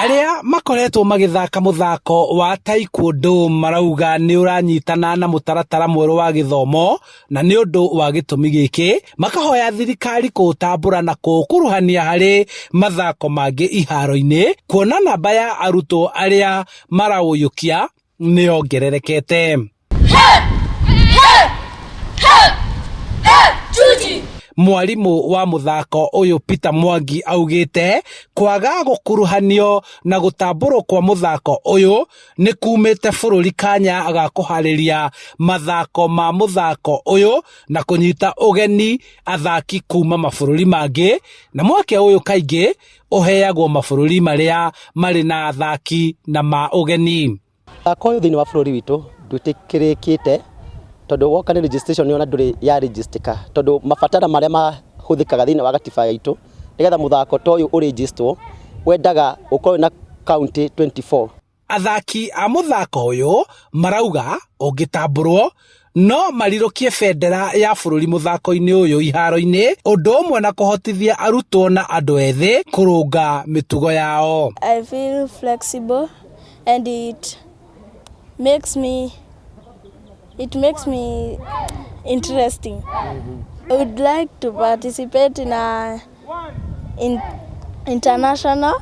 Arĩa makoretwo magĩthaka mũthako wa Taekwondo marauga nĩ ũranyitana na mũtaratara mwerũ wa gĩthomo, na nĩ ũndũ wa gĩtũmi gĩkĩ makahoya thirikari kũũtambũra na kũũkuruhania harĩ mathako mangĩ iharo-inĩ, kuona namba ya arutwo arĩa maraũiyũkia nĩ yongererekete. Mwarimũ wa mũthako ũyũ Peter Mwangi augĩte kwaga gũkuruhanio na gũtambũrwo kwa mũthako ũyũ nĩ kumĩte bũrũri kanya ga kũharĩria mathako ma mũthako ũyũ na kũnyita ũgeni athaki kuma mabũrũri mangĩ, na mweke ũyũ kaingĩ ũheagwo mabũrũri marĩa marĩ na athaki na ma ũgeni. Mũthako ũyũ thĩinĩ wa bũrũri witũ ndwĩtĩkĩrĩkĩte tondũ woka nĩ registration ona ndũrĩ ya register, tondũ mabatara marĩa mahũthĩkaga thĩinĩ wa gatiba itũ nĩgetha mũthako ta ũyũ ũrĩnjĩstwo wendaga ũkorwo na county 24. Athaki a mũthako ũyũ marauga ũngĩtambũrwo no marirũkie bendera ya bũrũri mũthako-inĩ ũyũ iharo-inĩ, ũndũ ũmwe na kũhotithia arutwo na andũ ethĩ kũrũnga mĩtugo yao. I feel flexible and it makes me interesting. I would like to participate in a in international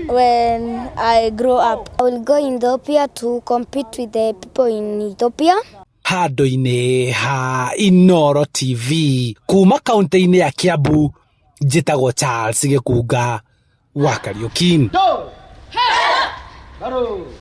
when I grow up. I will go in Ethiopia to compete with the people in Ethiopia. Handũ-inĩ ha Inooro TV kuma kaunti-inĩ ya Kiambu, njĩtagwo Charles Gĩkunga wa Kariuki.